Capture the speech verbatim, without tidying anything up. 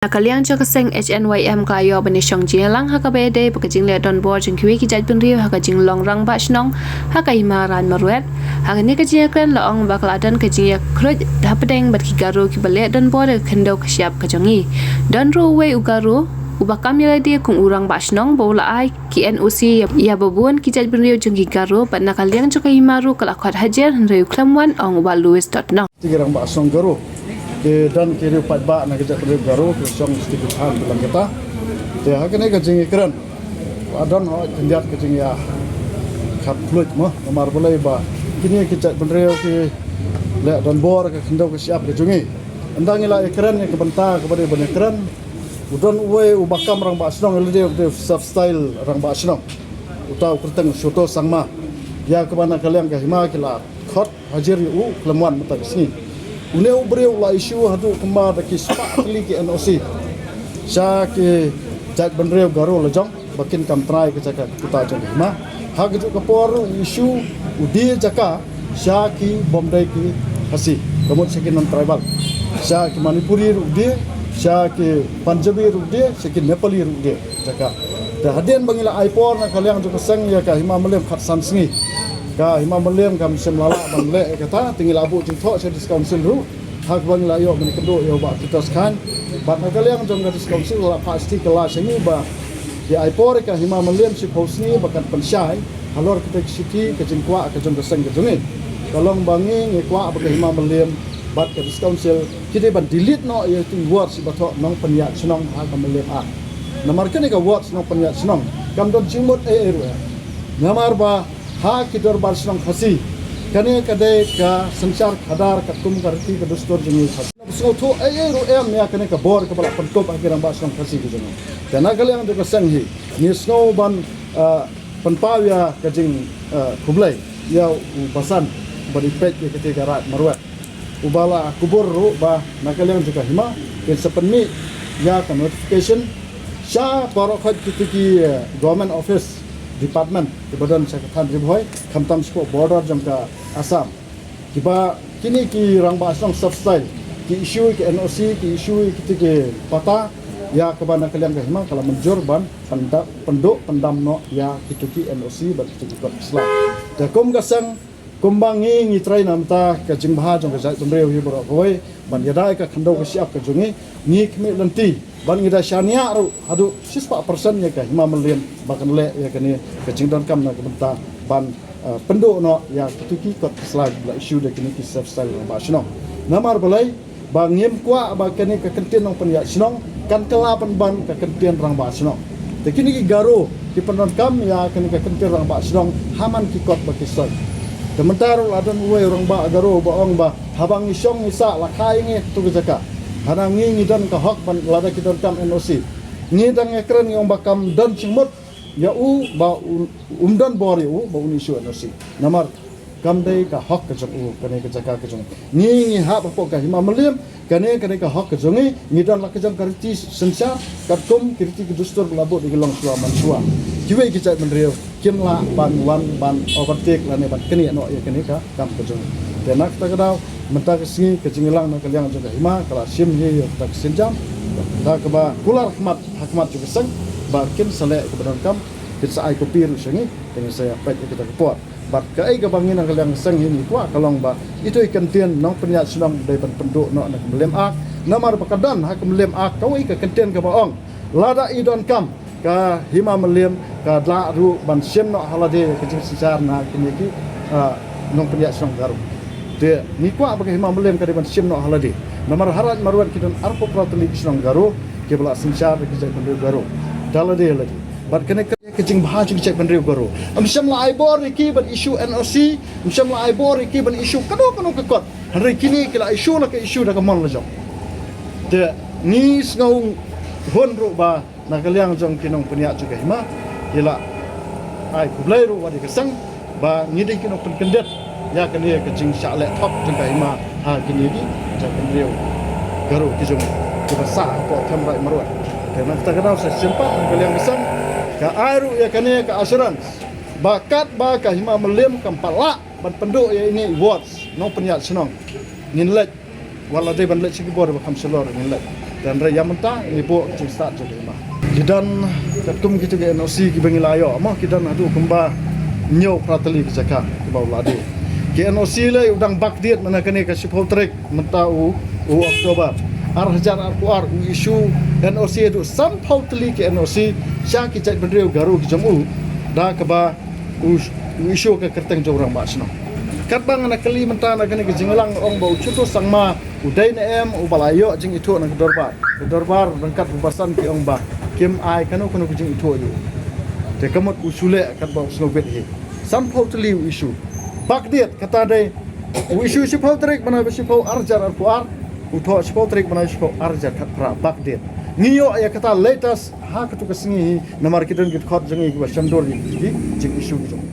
Na ka liang jong ka seng H N Y M ka la ïoh ban ïashong jingïalang ha kaba ïadei bad ka jingleh donbor jong kiwei ki jaitbynriew ha ka jinglong rangbah shnong ha ka Hima Raid Marwet. Ha kane ka jingïakren la ong ba ka la don ka jingïakhluit hapdeng bad ki Garo kiba leh donbor ha ka khyndew ka shyiap ka jong ngi. Don ruh uwei u Garo uba kam ïalade kum u rangbah shnong ba u la ai ki N O C ïa, ïa babun ki jaitbynriew jong ki Garo bad na ka liang jong ka Hima ruh ka la khot hajar hynrei u khlem wan, ong u Bah Louis Dotnoh. Ki rangbah shnong Garo ki don ki riew paidbah na ka jaitbynriew Garo ki shong sha ki thaw bilang kata. Te ha kane ka jingïakren la don hok khyndiat ka jingïakhapluid mo, namar balei ba kine ki jaitbynriew ki leh donbor ha ka khyndew ka shyiap ka jong ngi. Ynda ngi la ïakren ïa ka bynta kaba dei ban ïakren, u don uwei uba kam rangbah shnong, ïalade u dei self style rangbah shnong, uta u kyrteng Shuto Sangma, ïa kaba na ka liang ka Hima ki la khot hajar ïa u khlem wan mynta ka sngi. Une u briew la issue haduh kumba da ki spah tylli ki N O C sha ki jaitbynriew Garo lajong ba kin kam trai ka jaka ka puta jong ka Hima. Ha kajuh ka por ruh u issue u die jaka sha ki bym dei ki Khasi, ka mut sha ki non tribal, sha ki Manipuri ruh u die, sha ki Punjabi ruh u die, sha ki Nepali ruh u die jaka. Te hadien ba ngi la ai por na ka liang jong ka seng ïa ka Hima Mylliem khatsan sngi, ka Hima Mylliem kam shym la lah ban leh ïa kata, te ngi la buh jingthoh sha District Council ruh, ha kaba ngi la ïoh ban ïakynduh ïa u Bah Titos Chyne. Bad na ka liang jong ka District Council la phah shithi kylla sha ngi ba ki ai por ïa ka Hima Mylliem shiphew sngi ba kan pynshai halor kata ka shithi, ka jingkwah ka jong ka seng ka jong ngi. Ka long ba ngi ngi kwah ba ka Hima Mylliem bad ka District Council ki dei ban delete noh ïa uto u word shiba thoh Nongpynïaid Shnong ha ka Mylliem Act. Namar kane ka word Nongpynïaid Shnong kam don jingmut ei ei ruh em. Namar ba ha ki dorbar shnong Khasi kane ka dei ka synshar khadar katkum ka riti ka dustur jong ngi Khasi. Sngewthuh ei ei ruh em ïa kane ka bor kaba la pynkup ha ki rangbah shnong Khasi ki jong ngi. Te na ka liang jong ka seng hi ngi sngew ban, ah, pynpaw ïa ka jing, ah, khublei ïa u Basan ba dei peit ïa kata ka Raid Marwet, uba la kubur ruh ba na ka liang jong ka Hima kin sa pynmih ïa ka notification sha baroh khoit kito ki, eh, government office, department kiba don sha ka thaiñ Ri Bhoi, khamtam sha ka border jong ka Assam. Kiba kine ki rangbah shnong self style ki issue ki N O C, ki issue kito ki patta ïa kaba na ka liang ka Hima ka la mynjur ban pynda-, pynduh pyndam noh ïa kito ki N O C bad kito ki kot ki sla. Te kum ka seng, kumba ngi ngi trei na mynta ka jingbha jong ka jaitbynriew hi baroh kawei ban ïada ïa ka khyndew ka shyiap ka jong ngi, ngi khmih lynti ban ngi da shaniah ruh haduh shispah percent ïa ka Hima Mylliem ba kan leh ïa kane ka jingdonkam na ka bynta ban, eh, pynduh noh ïa kito ki kot ki sla ba la issue da kine ki self style rangbah shnong. Namar balei? Ba ngim kwah ba kane ka kyntien Nongpynïaid Shnong kan kylla pynban ka kyntien rangbah shnong. Te kine ki Garo ki pyndonkam ïa kane ka kyntien rangbah shnong ha man ki kot ba ki soi. Te mynta ruh la don uwei u rangbah Garo ba ong ba haba ngi shong ngi sah la kha ïa ngi ha kato ka jaka. Hana ngi ngi don ka hok ban, lada ki donkam N O C. Ngi dang ïakren ngi ong ba kam don jingmut ïa u ba un, um don bor ïa u ba un issue N O C. Namar kam dei ka hok ka jong u kane ka jaka ka jong ngi. Ngi ngi hap hapoh ka Hima Mylliem, kane kane ka hok ka jong ngi, ngi don la ka jong ka riti synshar katkum ki riti ki dustur ba la buh da ki longshuwa manshuwa. Kiwei ki jaitbynriew kim lah ban wan ban overtake lane ban knieh noh ïa kane ka kam ka jong ngi. Te na kata ka daw mynta ka sngi ka jingïalang na ka liang jong ka Hima ka la shim hi ïa kata ka sienjam, da kaba kular khmat ha khmat jong ka seng ba kin sa leh kaba donkam, kin sa ai copy ruh sha ngi, te ngin sa ïa peit ïa kata ka por. Bad kaei kaba ngi na ka liang ka seng hi ngi kwah ka long ba ito i kyntien Nongpynïaid Shnong dei ban pynduh noh na ka Mylliem Act. Namar ba ka don ha ka Mylliem Act kawei ka kyntien kaba ong lada i donkam ka Hima Mylliem ka lah ruh ban shim noh ha lade ka jingsynshar na kine ki, ah, Nongpynïaid Shnong Garo. Te ngi kwah ba ka Hima Mylliem ka dei ban shim noh ha lade. Namar ha Raid Marwet ki don arphew phra tylli ki shnong Garo kiba la synshar da ki jaitbynriew Garo da lade lade. Bad kane ka ka jingbha jong ki jaitbynriew Garo. Ym shym la ai bor ïa ki ban issue N O C, ym shym la ai bor ïa ki ban issue kano kano ka kot. Hynrei kine ki la issue la ka issue da ka mon la jong. Te ngi sngew hun ruh ba na ka liang jong ki nongpynïaid jong ka Hima ki la ai khublei ruh wat ïa ka seng ba ngi dei ki nongpynkyndit ïa kane ka jingshah leh thok jong ka Hima ha kine ki jaitbynriew Garo ki jong kiba sah hapoh Them Raid Marwet. Te na kata ka daw sa shisien pat na ka liang ka seng ka ai ruh ïa kane ka assurance ba katba ka Hima Mylliem kam pat lah ban pynduh ïa ine i wards Nongpynïaid Shnong, ngin leit, wat la dei ban leit sha ki bor ba kham shalor ngin leit. Hynrei ïa mynta ngi buh jingstad jong ka hima. Ki don katkum kito ki N O C kiba ngi la ïoh, mo, ki don haduh kumba hynñiew phra tylli ki jaka kiba u la dei. Ki N O C lei u dang backdate mynta kane ka shiphew tarik mynta u, u October ar hajar arphew ar, u issue N O C haduh sanphew tylli ki N O C sha ki jaitbynriew Garo ki jong u, da kaba u, u issue ka kyrteng jong u rangbah shnong. Katba nga na kylli mynta na kane ka jingïalang, ong ba u Chutu Sangma u dei ne em uba la ïoh jingithuh na ka dorbar. Ka dorbar ryngkat u Basan ki ong ba kim ai kano kano ka jingithuh ïa u. Te ka mut u shu leh katba u sngewbit hi. Sanphew tylli u issue. Backdate kata dei u issue shiphew tarik bnai ba shiphew ar hajar arphew ar, u thoh shiphew tarik bnai shiphew ar hajar khatphra, backdate. Ngi ïoh ïa kata latest ha katu ka sngi hi namar ki don ki dkhot jong ngi kiba shon dur ïa ki jing issue ki jong.